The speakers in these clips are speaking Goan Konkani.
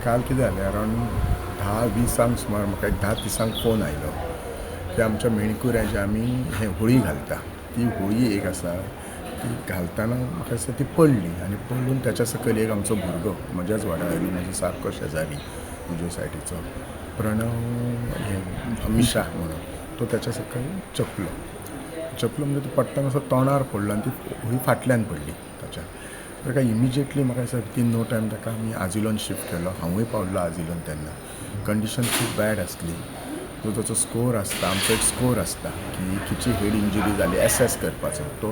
काल कितें जालें, अरावंड 10:20 सुमार म्हाका एक 10:30 फोन आयलो की आमच्या मेणकुऱ्याचे आमी हें होळी घालता, ती होळी एक आसा ती घालतना म्हाका दिसता ती पडली आनी पडून त्याच्या सकयल एक आमचो भुरगो म्हज्याच वाड्या वयलो, म्हजो सारको शेजारी म्हज्या सायडीचो प्रणव हें मिशा म्हणून, तो त्याच्या सकयल चपलो चपलो म्हणजे तो पडटना असो तोंडार पडलो आनी ती होळी फाटल्यान पडली ताच्या. ताका इमिजिएटली म्हाका दिसता विथीन नो टायम ताका आमी आजिलोन शिफ्ट केलो. हांवूय पावल्लो आजिलोन तेन्ना. कंडिशन खूब बॅड आसली. जो ताचो स्कोर आसता, आमचो एक स्कोर आसता की खंयची हेड इंजुरी जाली एसेस करपाचो, तो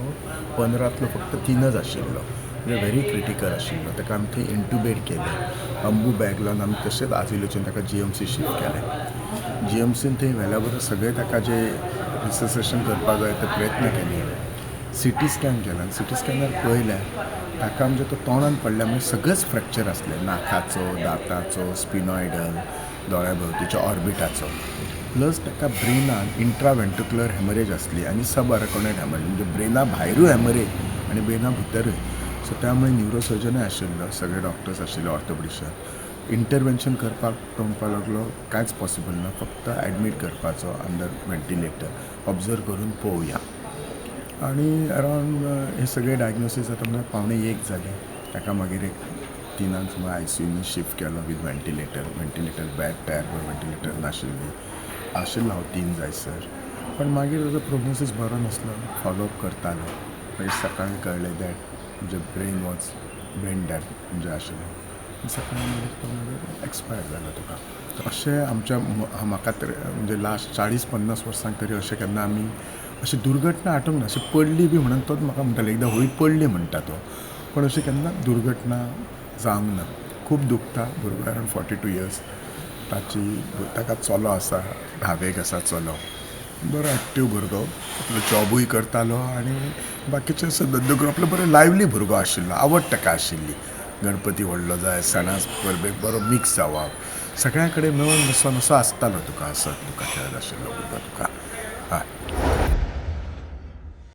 15तलो फक्त 3च आशिल्लो, म्हणजे व्हेरी क्रिटिकल आशिल्लो. ताका आमी थंय इंटुबेट केलें, अंबू बॅग लावन आमी तशेंच आजिलोच्यान ताका जीएमसी शिफ्ट केलें. जीएमसीन थंय व्हेल्या बरोबर सगळें ताका जे रिससिटेशन करपाक जाय ते प्रयत्न केले. सिटी स्कॅन केला आनी सिटी स्कॅनार पळयल्यार ताका म्हणजे तो तोंडान पडल्या म्हणजे सगळेच फ्रॅक्चर आसले, नाकाचो, दांताचो, स्पिनॉयडल, दोळ्या भोंवतीचो, ऑर्बिटाचो, प्लस ताका ब्रेनान इंट्रावेंट्रिकुलर हॅमरेज आसली आनी सब अराकनॉयड हॅमरेज, म्हणजे ब्रेना भायरूय हॅमरेज आनी ब्रेना भितरूय. सो त्यामुळे न्युरोसर्जनूय आशिल्लो, सगळे डॉक्टर्स आशिल्ले, ऑर्थोपेडिशन. इंटरवेन्शन करपाक तो म्हणपाक लागलो कांयच पॉसिबल ना, फक्त एडमीट करपाचो अंडर व्हेंटिलेटर, ऑब्जर्व करून पळोवया. आनी अरावंड हे सगळे डायग्नोसीस जाता म्हणल्यार 12:45 जालें. ताका मागीर एक 3 सुमार आयसीयूनी शिफ्ट केलो वीथ व्हेंटिलेटर. व्हेंटिलेटर बॅड तयार करून व्हेंटिलेटर नाशिल्ली, आशिल्लो हांव 3 जायसर. पण मागीर ताजो प्रोग्नोसीस बरो नासलो, फॉलोअप करतालो. मागीर सकाळीं कळ्ळें that म्हणजे ब्रेन वॉज ब्रेन डॅड म्हणजे आशिल्लो. सकाळीं मागीर तो मागीर एक्सपायर जालो तुका. अशें आमच्या म्हाका तर म्हणजे लास्ट 40-50 वर्सांक तरी अशें केन्ना आमी अशी दुर्घटना आठोवंक ना. अशी पडली बी म्हणून तोच म्हाका म्हणटालो, एकदां होळी पडली म्हणटा तो, पण अशी केन्ना दुर्घटना जावंक ना. खूब दुखता, भुरगो अरावंड 42 इयर्स ताची, ताका चलो आसा, धावेक आसा चलो, बरो एक्टीव भुरगो, आपलो जॉबूय करतालो आनी बाकीचे धंदो करून आपलो बरो लायवली भुरगो आशिल्लो. आवड ताका आशिल्ली, गणपती व्हडलो जाय, सणा परबेक बरो मिक्स जावप, सगळ्यां कडेन मेळून मिसळून असो आसतालो तुका, असो तुका खेळत आशिल्लो भुरगो तुका. हय.